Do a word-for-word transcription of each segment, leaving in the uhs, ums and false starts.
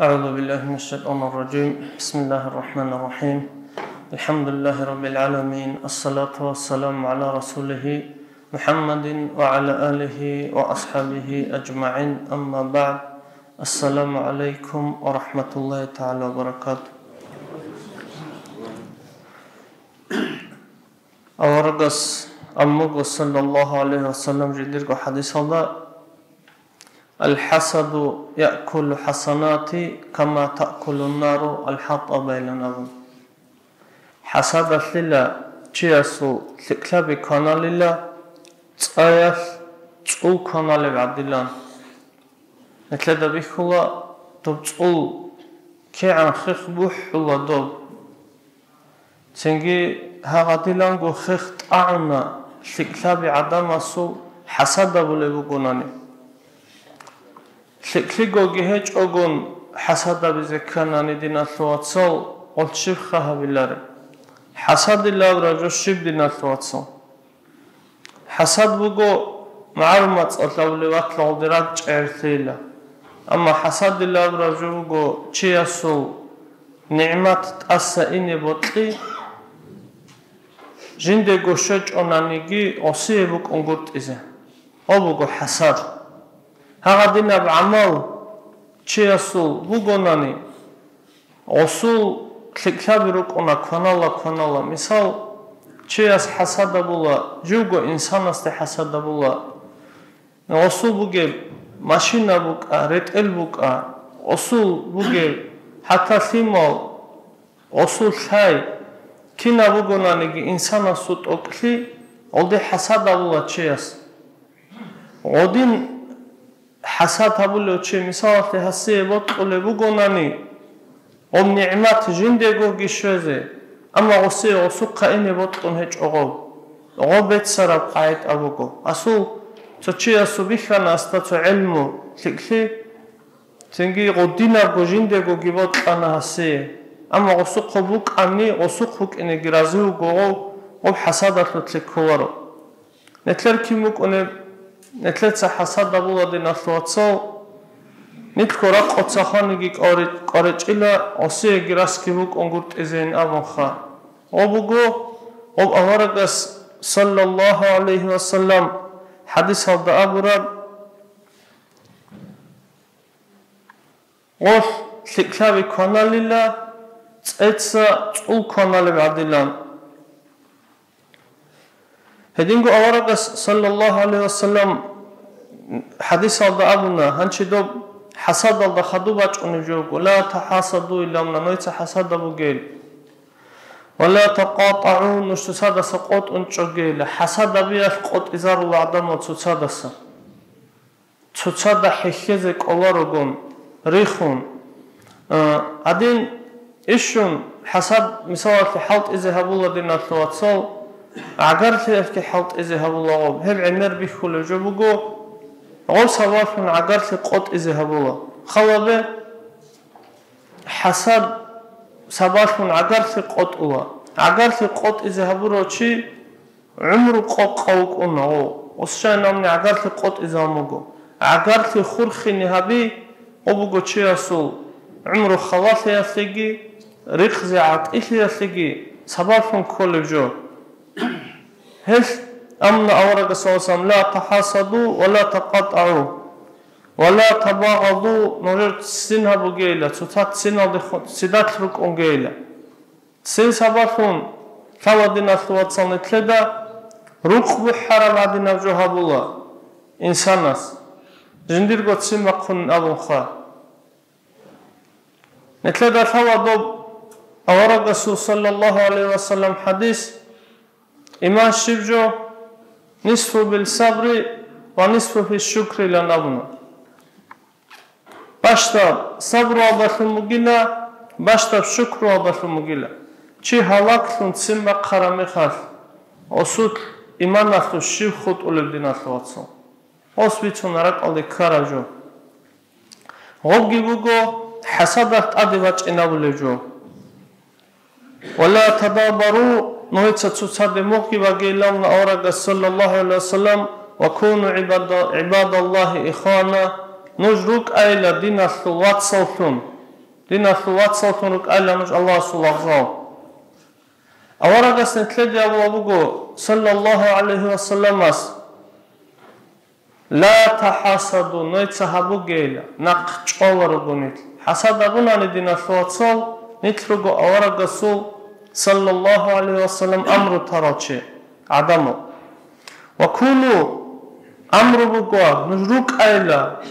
أعوذ بالله من الشيطان الرجيم. بسم الله الرحمن الرحيم. الحمد لله رب العالمين. الصلاة والسلام على رسوله محمد وعلى آله وأصحابه أجمعين. أما بعد. السلام عليكم ورحمة الله تعالى وبركاته. Аварагас аммуго, саллаллаху гӀалайхи ва саллям, жидерго хӀадисалда: «Аль-хасаду якулу хасанати, кама такулу нару аль-хатаба», — илан абун. ХӀасадалъила чиясул лъикӀлъаби кваналила, цӀаялъ цӀул кваналеб гӀадилан. Нилъеда бихьула, доб цӀул кигӀан хех бухӀула доб. Цинги гьагъадиланго хех тӀагӀуна лъикӀлъаби гӀадамасул хӀасадабулеб бугонани. ЛъикӀлъигоги гьечӀогун хӀасадабизе кканани, диналъул вацал, гъолъ щибха гьабилари? ХӀасадилаб ражо щиб, диналъул вацал? ХӀасад буго магӀарул мацӀалъ абулеб батлагъулде ракӀчӀей гӀерлъейила. Амма хӀасадилаб ражо буго чиясул нигӀмат тӀаса ине бокьи, жиндего щвечӀонаниги гъосие букӀунгутӀизе. Гъо буго хӀасад. Гьагъадинаб гӀамал чиясул бугонани, гъосул лъикӀлъаби рукӀуна кванала-кванала. Мисал, чияс хӀасадабула, живго инсанасде хӀасадабула. Гъосул бугеб машина букӀа, ретӀел букӀа, гъосул бугеб хӀатта лъимал, гъосул лъай, кинаб бугонаниги инсанасул тӀокӀлъи, гъолде хӀасадабула чияс. Гъодин хӀасад гьабулев чи, мисалалъе, гьасие бокьулеб бугонани, гъоб нигӀмат жиндегоги щвезе, амма гъосие гъосухъа ине бокьун гьечӀо гъоб. Гъоб беццараб къагӀида буго. Асул цо чиясул бихьана асда цо гӀелму лъикӀлъи, цинги гъодинабго жиндегоги бокьана гьасие, амма гъосухъа букӀани, гъосухъ букӀинеги рази вуго гъов, гъоб хӀасадалъулъе кколаро. Нилъер кин букӀунеб, нилъеца хӀасадабула, диналъул вацал, нилъго ракъоца хваниги кӀваре-, кӀваречӀила, гъосиеги расги букӀунгутӀизейин абунха. Гъо буго, гъоб аварагас, саллаллаху гӀалайхи ва саллям, хӀадисалда абураб: «Гъолъ лъикӀлъаби кваналила, цӀеца цӀул кваналеб гӀадилан». Гьединго аварагас, саллаллаху гӀалайхи ва саллям, хӀадисалда абуна: «Гьанчи доб хӀасадалда хадуб бачӀунеб жо буго, ла тахӀасаду, илан, нойца хӀасадаб бугел, ва ла такъатагӀу, нуж цоцадаса къотӀун чӀогейила, хӀасадабиялъ къотӀизарула гӀадамал цоцадаса». Цоцада хӀехьезе кӀоларогун, рихун. А, гьадин ишшун хӀасад мисалалъе хӀалтӀизе гьабула, диналъул вацал, гӀагарлъиялъги хӀалтӀизе гьабула гъоб. Гьеб гӀемер бихьулеб жо буго, гъоб сабаблъун гӀагарлъи къотӀизе гьабула. Халабе хӀасад сабаблъун гӀагарлъи къотӀула. ГӀагарлъи къотӀизе гьабурав чи гӀумру къокъав вукӀуна, о, ус щайнавни гӀагарлъи къотӀизабун буго. ГӀагарлъи хурхине гьаби, гъо буго чиясул гӀумру халалъиялъеги, ризкъи гӀатӀилъиялъеги сабаблъун кколеб жо. Гьелъ амна аварагас, саллаллаху гӀалайхи ва саллям: «Ла тахӀасаду ва ла такъатагӀу, ва ла табагъаду», нужер ццин гьабугейила, цоцазда цциналде ху-, ццидалъ рукӀунгейила. Ццин сабаблъун лъала, диналъул вацал, нилъеда рукъ бухӀараб гӀадинаб жо гьабула инсанас, жиндирго ццин бахъунин абунха. Нилъеда лъала доб аварагасул, саллаллаху гӀалайхи ва саллям, хӀадис: «Иман щиб жо? Нисфу бил сабри ва нисфу фи шукри», — илан абуна. Бащдаб сабруялдалъун бугила, бащдаб шукруялдалъун бугила. Чи гьалаглъун ццин бахъараб мехалъ, гъосулъ иманалъул щив хутӀулеб, диналъул вацал? Гъос бицун ракӀалде ккараб жо. Гъобги буго хӀасадалъ тӀаде бачӀинабулеб жо. «Ва ла тадабару», нужеца цоцаде мухьги багейилан аварагас, саллаллаху гӀалайхи ва саллям, «ва куну гӀибада-, гӀибадаллахи ихвана», нуж рукӀайила диналъул вацаллъун. Диналъул вацаллъун рукӀайилан нуж Аллагьасул лагъзал. Аварагас нилъеде абулеб буго, саллаллагьу гӀалайгьи вассаламас: «Ла тахӀасаду», нойца гьабугейила, нахъ чӀвалел руго нилъ. ХӀасад гьабунани, диналъул вацал, нилъ руго аварагасул, саллаллагьу гӀалайгьи вассалам, амру тарал чи, гӀадамал. «Ва куну», амру буго, нуж рукӀайила,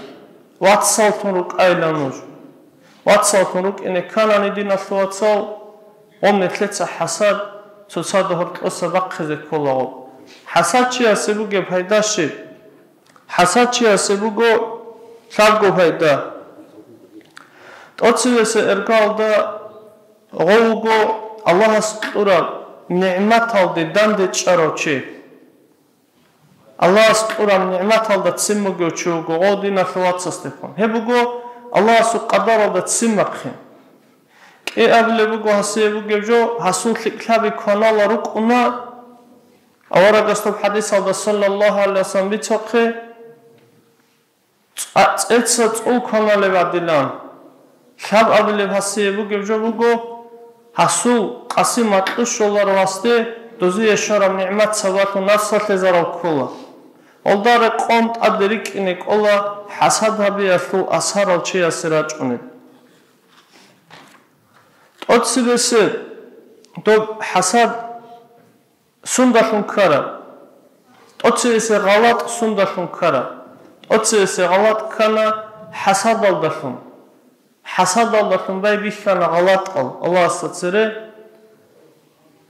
вацаллъун рукӀайила нуж. Вацаллъун рукӀине кканани, диналъул вацал, гъоб нилъеца хӀасад цоцазда гьоркьоса бахъизе кколаго. ХӀасад чиясе бугеб пайда щиб? ХӀасад чиясе буго лъабго пайда. ТӀоцебесеб эргалда гъов вуго Аллагьас кьураб нигӀматалде данде чӀарав чи. Аллагьас кьураб нигӀматалда ццин бугев чи вуго гъов, диналъул вацасдехун. Гьеб буго Аллагьасул къадаралда ццин бахъин. КӀиабилеб буго гьасие бугеб жо, гьасул лъикӀлъаби кванала рукӀуна, аварагас доб хӀадисалда, саллаллагьу гӀалайгьи вассалам, бицухъе, цӀа-, цӀеца цӀул кваналеб гӀадилан. Лъабабилеб гьасие бугеб жо буго, гьасул къаси макьу щоларо гьасде, дозие щвараб нигӀмат сабаблъун напсалъе зарал ккола. Гьелда рекъон тӀаде рикӀкӀине кӀола хӀасад гьабиялъул асарал чиясе рачӀунеб. ТӀоцебесеб доб хӀасад сундалъун ккараб? ТӀоцебесеб гъалатӀ сундалъун ккараб? ТӀоцебесеб гъалатӀ ккана хӀасадалдалъун. ХӀасадалдалъун байбихьана гъалатӀал Аллагьасда цере.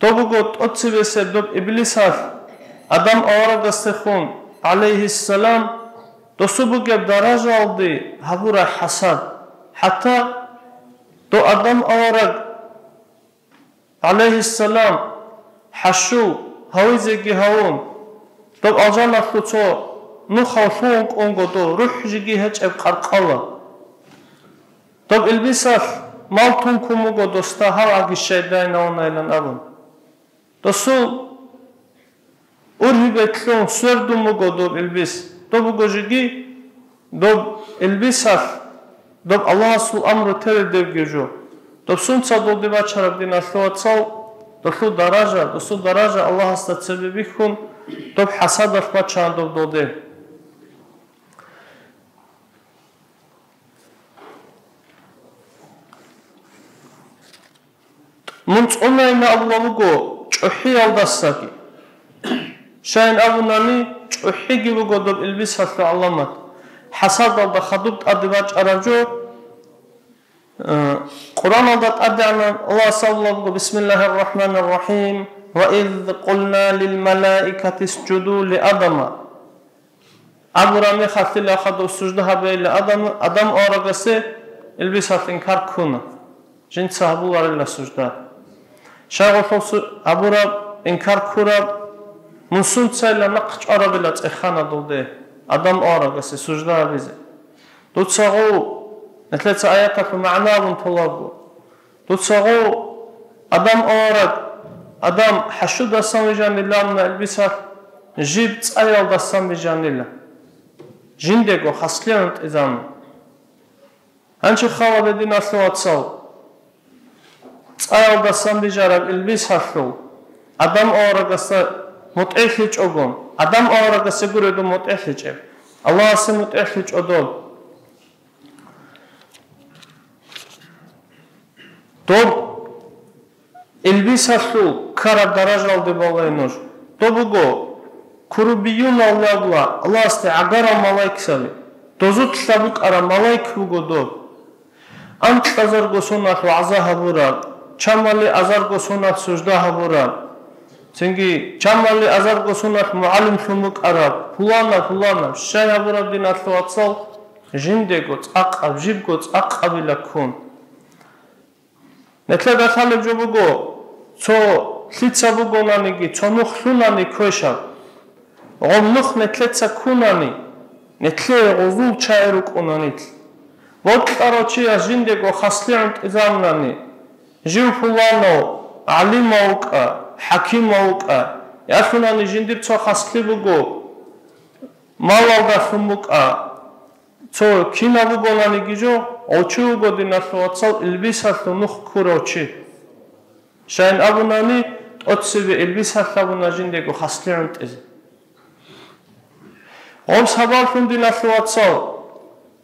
Доб буго тӀоцебесеб доб Иблисалъ Адам аварагасдехун, гӀалайгьиссалам, досул бугеб даражаялде гьабураб хӀасад. ХӀатта дов Адам авараг, гӀалайгьиссалам, хӀащу гьавизеги гьавун, доб алжаналъул цо нухал лъугьун кӀунго дов, рухӀ жеги гьечӀеб къаркъала. Доб илбисалъ мал тункун буго досда, гьав гӀаги щайдайин гьавунайилан абун. Досул ургьибе кьун свердун буго доб илбис. Доб буго жеги, доб илбисалъ, доб Аллагьасул амру тереб дебги жо. Доб сунца долде бачараб, диналъул вацал, долъул даража, досул даража Аллагьасда цебе бихьун, доб хӀасадалъ бачана доб долде. Мун цӀунайин абулеб буго чӀухӀиялдасаги. Щайин абунани, чӀухӀиги буго доб илбисалъул гӀаламат. ХӀасадалда хадуб тӀаде бачӀараб жо, э, Къуръаналда тӀадегӀанав Аллагьас абулеб буго: «Бисмиллагьир рахӀманир рахӀим. Ва из къулна лил малаикати исжуду ли Адама». Абураб мехалъила хадуб сужда гьабейила Адам, Адам аварагасе, илбисалъ инкар ккуна, жинца гьабуларила сужда. Щайгъулъул су-, гьабураб, инкар ккураб, мун сунцайила нахъ чӀварабила цӀехана долде, Адам аварагасе сужда гьабизе. Дуца гъов, нилъеца аяталъул магӀна абун толабго. Дуца гъов, Адам авараг, Адам хӀащудасан вижанилан илбисалъ, жиб цӀаялдасан вижанила. Жиндего хасле унтӀизабун. Гьанчи хал гьабе, диналъул вацал, цӀаялдасан бижараб илбисалъул Адам аварагасда мутӀигӀлъичӀого, Адам аварагасе гуре доб мутӀигӀлъичӀеб, Аллагьасе мутӀигӀлъичӀо доб. Доб илбисалъул ккараб даражаялде балай нуж. Доб буго куруббиюнал абула, Аллагьасде гӀагарал малаикзаби. Дозулъа букӀараб малаик буго доб. Анкьазарго соналъ вагӀза гьабураб, чамали азарго соналъ сужда гьабураб, цинги чамали азарго соналъ мугӀалимлъун букӀараб, пуланаб, пуланаб, щай гьабураб, диналъул вацал, жиндего цӀакъаб, жибго цӀакъабила ккун. Нилъеда лъалеб жо буго, цо лъица бугонаниги, цо нух лъунани квешаб. Гъоб нух нилъеца ккунани, нилъее гъузул чагӀи рукӀуна нилъ. Бокьарав чияс жиндего хасле унтӀизабунани, жив пуланав гӀалимав вукӀа, хӀакимав вукӀа, ялъунани жиндир цо хаслъи буго, малалдалъун букӀа, Цо кинаб бугонаниги жо, гъов чи вуго, диналъул вацал, илбисалъул нух ккурав чи. Щайин абунани, тӀоцебе илбисалъ абуна жиндего хаслъи гӀунтӀизе. Гъоб сабаблъун, диналъул вацал,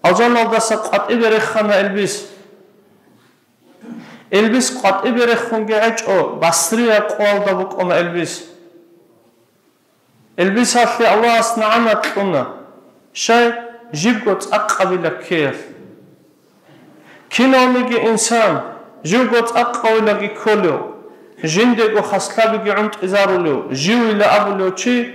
алжаналдаса къватӀибе рехана илбис. Илбис къватӀибе рехунги гӀечӀо, Басрия къоялда букӀуна илбис. Илбисалъе Аллагьас нагӀана кьуна, щай, жибго цӀакъабила ккеялъ. Кинавниги инсан живго цӀакъавилаги кколев, жиндего хаслъабиги гӀунтӀизарулев, живила абулев чи,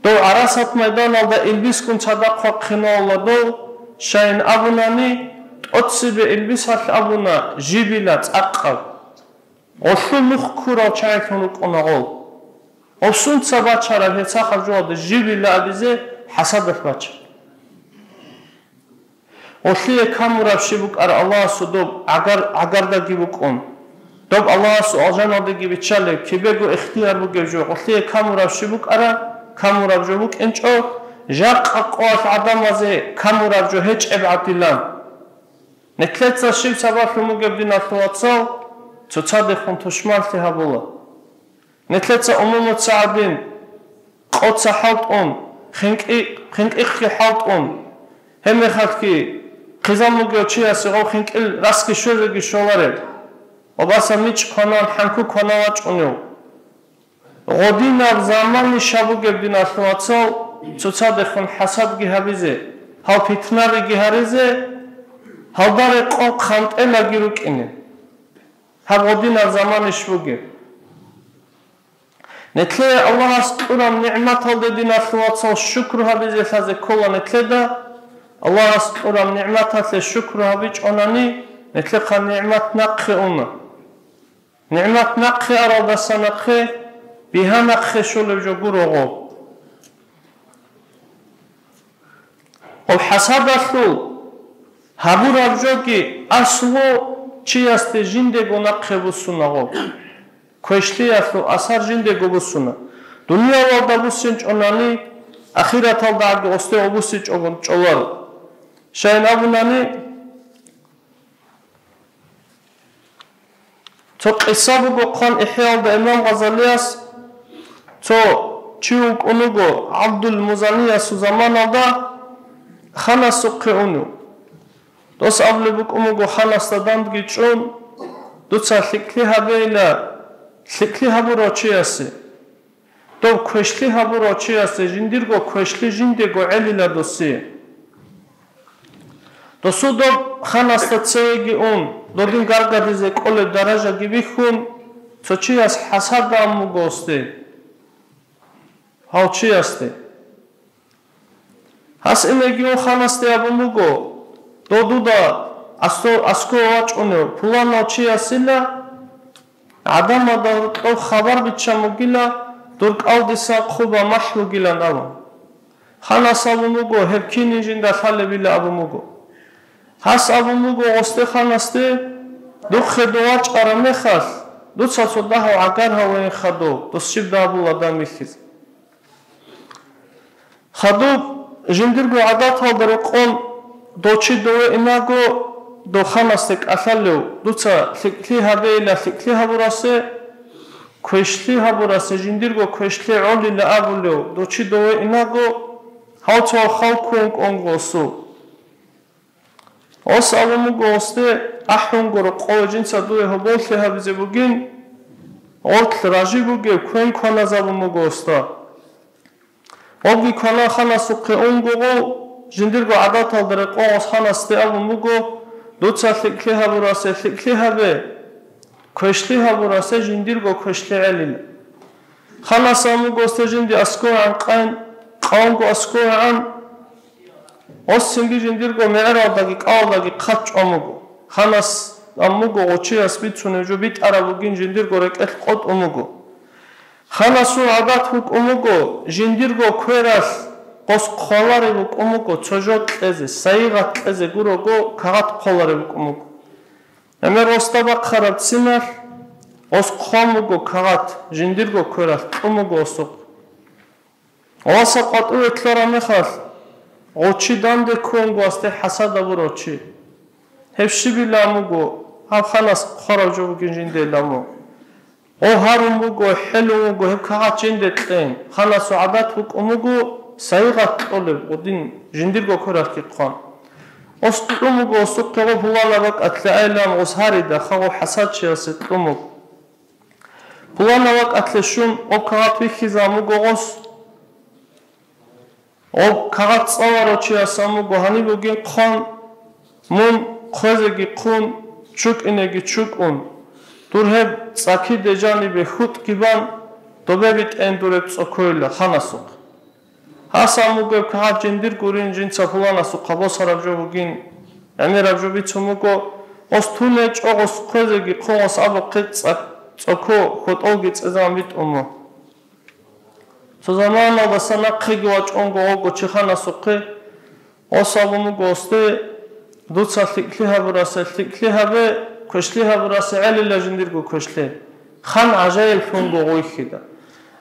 дов гӀарасат майданалда илбисгун цадахъ вахъинавула дов, щайин абунани, тӀоцебе илбисалъ абуна жибила цӀакъаб. Гъолъул нух ккурав чагӀилъун рукӀуна гъол. Гъосунца бачараб гьеб сахаб жоялда жибила абизе хӀасадалъ бача. Гъолъие камураб щиб букӀара Аллагьасул доб гӀагар-, гӀагардаги букӀун. Доб Аллагьасул алжаналдаги биччалеб, кибего ихтияр бугеб жо, гъолъие камураб щиб букӀара, камураб жо букӀинчӀо, жакъа къоялъ гӀадамазе камураб жо гьечӀеб гӀадилан. Нилъеца щиб сабаблъун бугеб, диналъул вацал, цоцадехун тушманлъи гьабула. Нилъеца умумуца гӀадин, къоца хӀалтӀун, хинкӀи-, хинкӀихъги хӀалтӀун, гьебмехалъги хъизан бугев чиясе гъов хинкӀил расги щвезеги щолареб, ва баса мичӀ кванан, хӀанку квана вачӀунев. Гъодинаб заманищ гьаб бугеб, диналъул вацал, цоцадехун хӀасадги гьабизе, гьал питнариги гьаризе, гьалда рекъон хъантӀелаги рукӀине. Гьаб гъодинаб заманищ бугеб. Нилъее Аллагьас кьураб нигӀматалде, диналъул вацал, шукру гьабизе лъазе ккола нилъеда. Аллагьас кьураб нигӀматалъе шукру гьабичӀонани, нилъехъа нигӀмат нахъе уна. НигӀмат нахъе аралдаса нахъе, бигьа нахъе щолеб жо гуро гъо. Гъоб хӀасадалъул гьабураб жоги аслу чиясде жиндего нахъе буссуна гъо. Квешлъиялъул асар жиндего буссуна. Дуниялалда буссинчӀонани, ахираталдагӀаги гъосде гъо буссичӀого чӀоларо. Щайин абунани, цо къиса буго хъван ИхӀяалда имам Гъазалияс, цо чи вукӀун вуго ГӀабдул Музаниясул заманалда ханасухъе унев. Дос абулеб букӀун буго ханасда дандги чӀун, дуца лъикӀлъи гьабейила лъикӀлъи гьабурав чиясе. Дов квешлъи гьабурав чиясе жиндирго квешлъи жиндего гӀелила досие. Досул доб ханасда цееги ун, додин гаргадизе кӀолеб даражаги бихьун, цо чияс хӀасад ан буго гьосде. Гьав чиясде. Гьас инеги ун ханасде абун буго, додуда асто-, аскӀове вачӀунев пуланав чиясила, гӀадамазда гьоркьов хабар биччан бугила, дур кӀалдисан хъуба махӀ бугилан абун. Ханас абун буго, гьеб кинин жинда лъалебила абун буго. Гьас абун буго гъосде ханасде, духъе дов вачӀараб мехалъ, дуца цо дагьав гӀагар гьавеин хадув, дос щиб дагьабул адам вихьизе. Хадуб, жиндирго гӀадаталда рекъон, дов чи дове инаго, дов ханасде кӀалъалев, дуца лъикӀлъи гьабейила лъикӀлъи гьабурасе, квешлъи гьабурасе жиндирго квешлъи гӀолила абулев, дов чи дове инаго, гьав цо хал ккун кӀун гъосул. Гъос абун буго гъосде, ахӀун гуро, къо жинца дуе гьоболлъи гьабизе бугин, гъоркь ражи бугеб квен кваназабун буго гъосда. Гъобги кванан ханасухъе унгого, жиндирго гӀадаталда рекъон гъос ханасде абун буго, дуца лъикӀлъи гьабурасе лъикӀлъи гьабе, квешлъи гьабурасе жиндирго квешлъи гӀелила. Ханас абун буго гъосде жинди аскӀовегӀан къайн, къавунго аскӀовегӀан, гъос цинги жиндирго мегӀералдаги кӀалалдаги хъат чӀван буго. Ханас абун буго гъочияс бицунеб жо битӀараб бугин жиндирго рекӀелъ къотӀун буго. Ханасул гӀадат букӀун буго, жиндирго квералъ гъос хъвалареб букӀун буго, цо жо кьезе, сайигъат кьезе гурого кагъат хъвалареб букӀун буго. ГӀемер гъосда бахъараб циналъ гъос хъван буго кагъат, жиндирго квералъ кьун буго гъосухъ. Гъоса къватӀиве ккараб мехалъ, Гъов чи данде ккун гьасде хӀасад гьабурав чи. Гьеб щибилан буго, гьаб ханас хъварав жо бугин жинде ламо. Гъов гьарун буго, хӀелун вуго гьеб кагъат жинде кьен. Ханасул гӀадат букӀун буго, сайигъат кьолеб гъудин жиндирго квералъги хъван. Ос кьун буго, осухъе гъов пуланаб бакӀалъе айилан, ос гьарида, хагъов хӀасадчиясе кьун буго. Пуланаб бакӀалъе щун, гъоб кагъат вихьизабун буго гъос. Гъоб кагъат цӀаларав чияс абун буго, гьаниб бугин хъван, мун хъвезеги хъун, чукӀинеги чукӀун, дур гьеб цӀакиде жанибе хутӀги бан, добе битӀен дур гьеб цӀокойила ханасухъ. Гьас абун буго, гьеб кагъат жиндир гурин, жинца пуланасухъа босараб жо бугин, гӀемераб жо бицун буго, ос тун гьечӀо, гъос хъвезеги хъун, гъос абухъе цӀа-, цӀоко хьотӀолги цӀезан битӀун мун. Цо заманалдаса нахъеги вачӀунго гъого чи ханасухъе, гъос абун буго гъосде, дуца лъикӀлъи гьабурасе лъикӀлъи гьабе, квешлъи гьабурасе гӀелила жиндирго квешлъи, хан гӀажаиблъунго гъойхьида.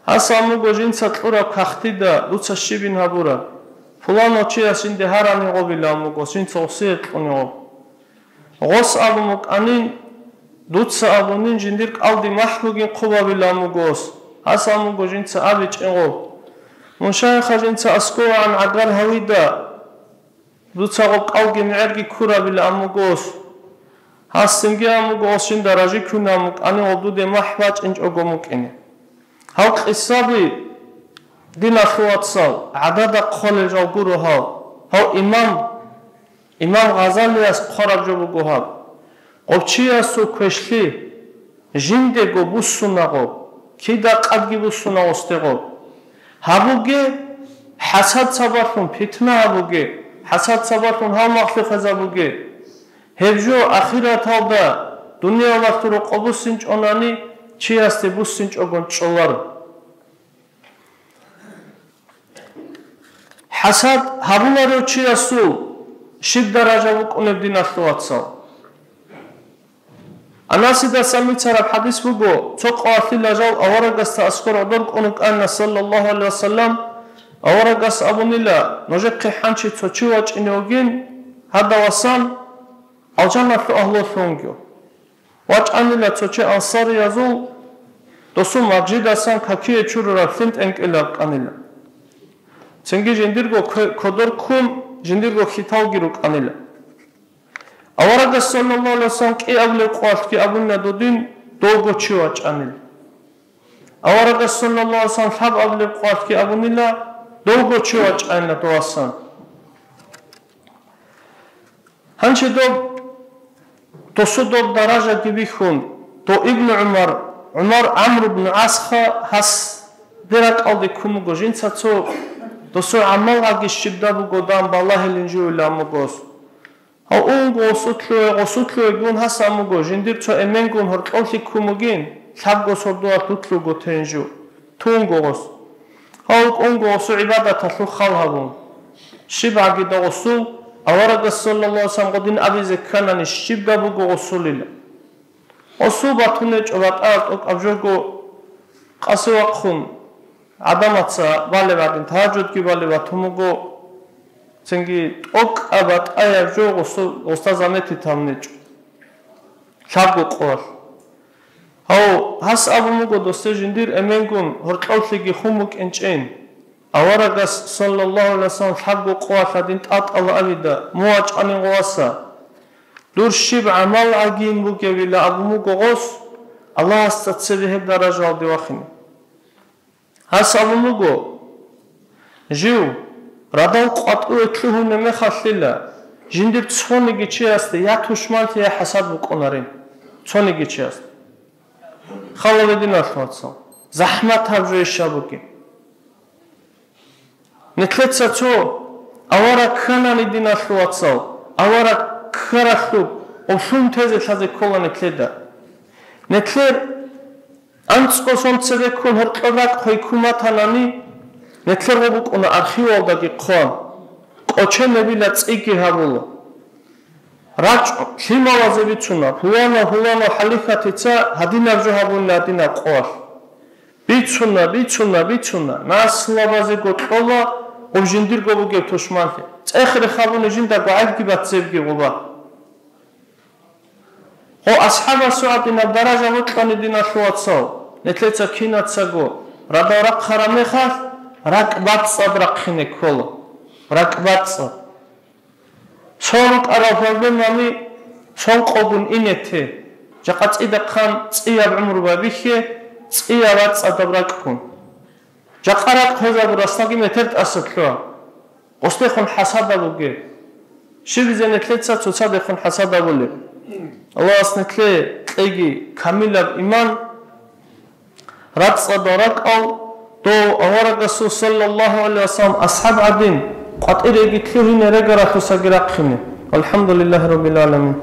Гьас абун буго, жинца кьураб кагътида дуца щибин гьабураб, пуланав чияс жинде гьарани гъобилан буго, жинца гъосие кьуни гъоб. Гъос абун букӀанин, дуца абунин, жиндир кӀалдиб махӀ бугин хъубабилан буго гъос. Гьас абун буго, жинца абичӀин гъоб. Мун щайха жинца аскӀовегӀан гӀагар гьавида, дуца гъоб кӀалги мегӀерги ккурабилан буго гъос. Гьас цинги абун буго, гъос жинда ражи ккунан букӀанин, гъоб дуде махӀ бачӀинчӀого мукӀине. Гьав къисаби, диналъул вацал, гӀадада хъвалел жал гуро гьав. Гьав имам, имам Гъазалияс хъвараб жо буго гьаб. Гъоб чиясул квешлъи жиндего буссуна гъоб, кида къадги буссуна гъосде гъоб. Гьабуге, хӀасад сабаблъун питна гьабуге, хӀасад сабаблъун гьалмагълъи хвезабуге. Гьеб жо ахираталда дуниялалъул рокъоб буссинчӀонани, чиясде буссинчӀогон чӀоларо. ХӀасад гьабуларев чиясул щиб даража букӀунеб, диналъул вацал? Анасидасан бицараб хӀадис буго, цо къоялъила жал аварагасда аскӀор гӀодор кӀун вукӀана, саллаллагьу гӀалайгьи вассалам, аварагас абунила, нужехъе хӀанчи цо чи вачӀине вугин, гьадавасан алжаналъул агьлулъунги. ВачӀанила цо чи ансариязул, досул мажгитасан какие чурараб лъим тӀенкӀилаб кканила. Цинги жиндирго кве-, кодор ккун, жиндирго хьиталги рукӀанила. Аварагас, саллаллагьу гӀалайгьи вассалам, кӀиабилеб къоялъги абуна додин, довго чи вачӀанила. Аварагас, саллаллагьу гӀалайгьи вассалам, лъабабилеб къоялъги абунила, довго чи вачӀайна довасан. Гьанже доб, досу доб даражаги бихьун, дов Ибну ГӀумар, ГӀумар ГӀамру бну ГӀасха гьас деракъалде ккун буго, жинца цо досу гӀамал гьаги щибда буго дан балагьилин жугьилан бугос. Гьав унго гъосулъуе, гъосулъуегун гьасан буго, жиндир цо эменгун гьоркьовлъи ккун бугин, лъабго сордоялъ дутлъуго тенжу, тунго гъос. Гьав кӀунго гъосул гӀибадаталъул хал гьабун. Щиб гӀагида гъосул, аварагас, саллаллагьу гӀалайгьи вассалам, гъодин абизе кканани, щибда буго гъосулила. Гъосул батун гьечӀо батӀа тӀокӀаб жого къаси вахъун, гӀадамаца балеб гӀадин, тагьажудги балеб батун буго, цинги тӀокӀаб батӀаяб жо гъосул, гъосда заметить гьабун гьечӀо. Лъабго къоялъ. Гьав, гьас абун буго досде жиндир эменгун гьоркьовлъиги хун букӀинчӀин. Аварагас, саллаллагьу гӀалайгьи вассалам, лъабго къоялъ гьадин тӀатӀала абида, мун вачӀанин гъоваса. Дур щиб гӀамал гӀагин бугебила абун буго гъос, Аллагьасда цебе гьеб даражаялде вахине. Гьас абун буго, жив, радал къватӀиве лъугьунеб мехалъила, жиндир цониги чиясде я тушманлъи, я хӀасад букӀунарин. Цониги чиясде. Хала гьединалъ, вацал, захӀмат гьаб жо иш гьабуге. Нилъеца цо авараг кканани, диналъул вацал, авараг ккаралъуб гъуллъун тезе лъазе ккола нилъеда. Нилъер анцӀго сон цебеккун гьоркьоб ракӀ хвейккун батанани, нилъер гъо букӀуна архивалдаги хъван, кӀоченебила цӀиги гьабула. РачӀ лъималазе бицуна, пуланав-пуланав хӀалихьатица гьадинаб жо гьабуна гьадинаб къоялъ. Бицуна, бицуна, бицуна, наслабазего кьола гъоб жиндирго бугеб тушманлъи. ЦӀех рехабуни жиндаго гӀайибги бацебги гъуба. Гъо асхӀабасул гьадинаб даража бокьани, диналъул вацал, нилъеца кинацаго радал рахъараб мехалъ, ракӀбацӀцӀад рахъине ккола. РакӀбацӀцӀад. Сон рукӀарал проблемани сон къогун ине те. Жакъа цӀидахъан цӀияб гӀумру байбихье, цӀияб бацӀцӀадаб ракӀгун. Жакъа ракӀ гьезабу раснаги метер тӀаса лъугьа. Къосдехун хӀасадаб бугеб. Щибизе нилъеца цоцадехун хӀасадабулеб? Аллагьас нилъее кьеги камилаб иман, рацӀцӀадал ракӀал, дов аварагасул саллаллагьу гӀалайгьи вассалам асхӀаб гӀадин, къватӀиреги лъугьине регаралъусаги рахъине. ВалхӀамдулиллагьи раббил гӀаламин.